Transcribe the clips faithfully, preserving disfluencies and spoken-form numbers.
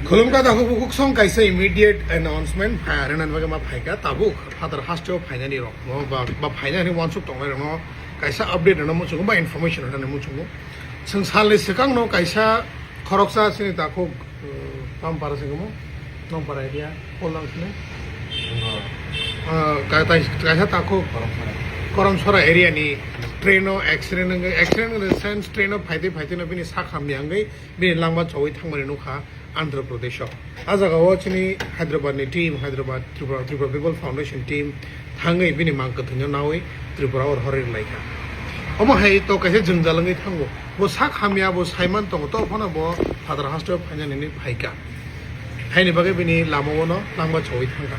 Khulumkha, takhuk bukhuk song kaisa immediate announcement phai, arena bagwi ma phaikha, tabuk phatar hasteo phainani rok no ba, ba phainani wansuk tongnai rok no kaisa update rwna muchungo ba information rwna muchungo. Chwng salni swkang no kaisa khoroksa chini takhuk, uh, Pampara singmo, Nongpara area, Kollang sini. Uh, ka-, tai-, kaisa takhuk Koromsora area ni train o accident wngwi, accident in the sense train o phaitwi phaitwi no bini sak hamya wngwi bini langma chowui thangmani nukha Andhra Pradesh o. A jaga o chini Hyderabad ni team, Hyderabad Tripura, Tripura People Foundation team thangwi bini mang kwthwino nawi Tripura o rohorwi rwlaikha. Omo hai to kaisa jwngjal wngwi thango. Bo sak hamya, bo saiman tongo, to phano bo phatar hasteo phainani hinwi phaikha. Haini bagwi bini lama o no langma chowui thangkha.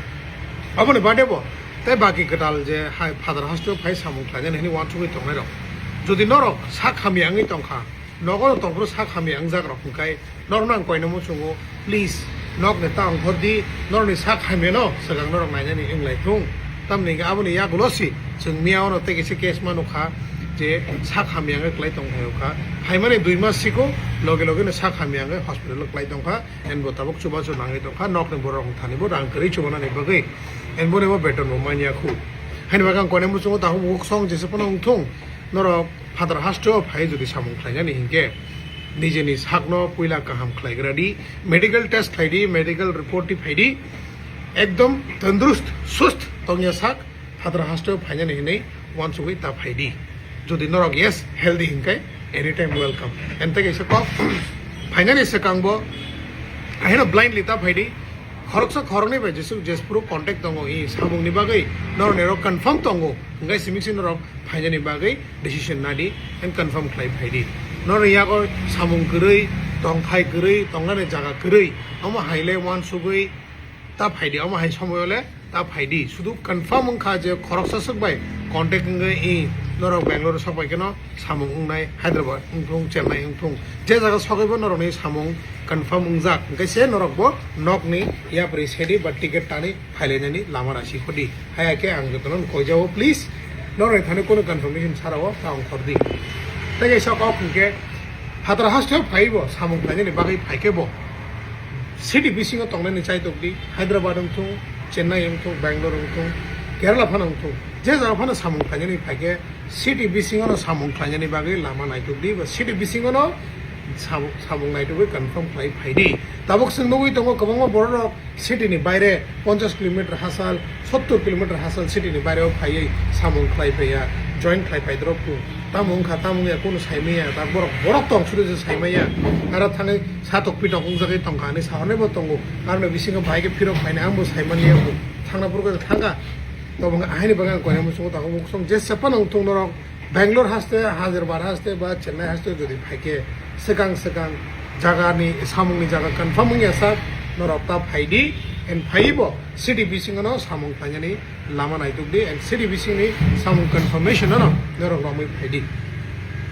Aboni bade bo tei baki kwtal je hai phatar hasteo phai samung khlainani hinwi wansugwi tongnai rok. Jodi norok sak hamya wngwi tongkha, nogo tongphuru sak hamya wngjak rok hwnkhe norokno ang koina muchungo, please, nokni ta ongkhor di, norokni sak hamyano swkang norok nainani wnglai thung. Tamni hwnkhe aboni yagulo si chwng miya ono tei kaisa case ma nukha je sak hamya wngwi klai tongphai kha. Phaimani dui mas siko loge loge no sak hamya wngwi hospital o klai tongkha, and bo tabuk chubachu nangwi tongkha, nokni borok wngthani bo rang kwrwi chubanani bagwi, and boni bo beton bo manya khu. Haini bagwi ang koina muchungo takhuk bukhuk song jesa phano wngthung, norok phatar hasteo phai jodi samung khlainani hinkhe nijeni sakno puila kaham khlaigra di, medical test khlai di, medical report di phai di, ekdom tandurust, sust tongya sak phatar hasteo phainani hinwi wansugwi ta phai di. Jodi norok yes, healthy hinkhe anytime welcome. And tei kaisa kok phainani swkang bo ahino blindly ta phai di. Khoroksa khoroknwi bai jesuk jespuru contact tongo, i samungni bagwi norokni rok confirm tongo, hwnkhe simi si norok phainani bagwi decision nadi and confirm khlai phai di. Norokni yago samung kwrwi, tongthai kwrwi, tongnani jaga kwrwi, omo hai le wansugwi ta phai di, omo hai somoyo le ta phai di. Sudu confirm wngkha je khoroksa swk bai contact wngwi i norok Bangalore sok bai kheno samung wngnai, Hyderabad wngthung, Chennai wngthung, je jaga sogwi bo norokni samung confirm wngjak, hwnkhe se norok bo nokni yapri sedi ba ticket tani phailainani lama rasi khodi. Haya khe ang jotono koijao, please, norokni thani kono confirmation sarao ta ongkhor di. Tei kaisa kok hwnkhe phatar hasteo phaibo samung khlainani bagwi phaikhe bo city bisingo tongnani chaitok di, Hyderabad wngthung, Chennai wngthung, Bangalore wngthung, Kerala phano wngthung, je jaga phano samung khlainani phaikhe city bisingono samung khlainani bagwi lama naitok di, ba city bisingono samung, samung naitogwi confirm khlai phai di. Tabuk chwng nugwi tongo kwbangma bororok city ni baire ponchash kilometer hachal, sottor kilometer hachal city ni baire o phaiwi samung khlai phaiya, join khlai phai dorok. Tamo wngkha, tamo wngya, kunu saimaya, ta borok, borok tong suri se saimaya. Aro thangwi satok pitok wngjagwi tongkha, ani sahornai bo tongo. Aroni bisingo bahai khe phirok phainai, ang bo saimani, ang bo thangna phuru khe thangkha. Tobonga ahaini bagwi ang koinai muchungo takhuk bukhuk song jesa phano wngthung norok Bangalore haste, Hyderabad haste ba Chennai haste jodi phaikhe swkang swkang jagani samungni jaga confirm wngya sak norok ta phaidi, and phaibo city bisingono samung khlainani lama naitukdi, and city bisingni samung confirmation no norok romwi phaidi.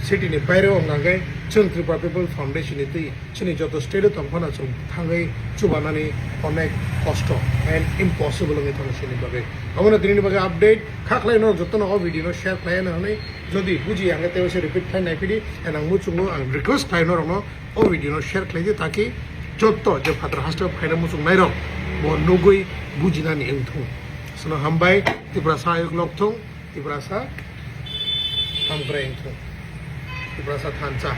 City ni baire wngkha khe chwng Tripura People Foundation ni twi chini joto state o tongphano chwng thangwi chubanani onek kosto and impossible wngwi tongo chini bagwi. Omono tinini bagwi update kha khlai norok jotono o video no share khlai hwnwi, jodi bujiya hwnkhe tei waisa repeat khlai naiphidi, and ang muchungo ang request khlai norokno o video no share khlai di, taki joto je phatar hasteo phaina muchung nairok bo nugwi bujinani wngthung. Sono hambai, Tiprasa ayuk lokthung, Tiprasa hamkrai wngthung, Tiprasa thansa.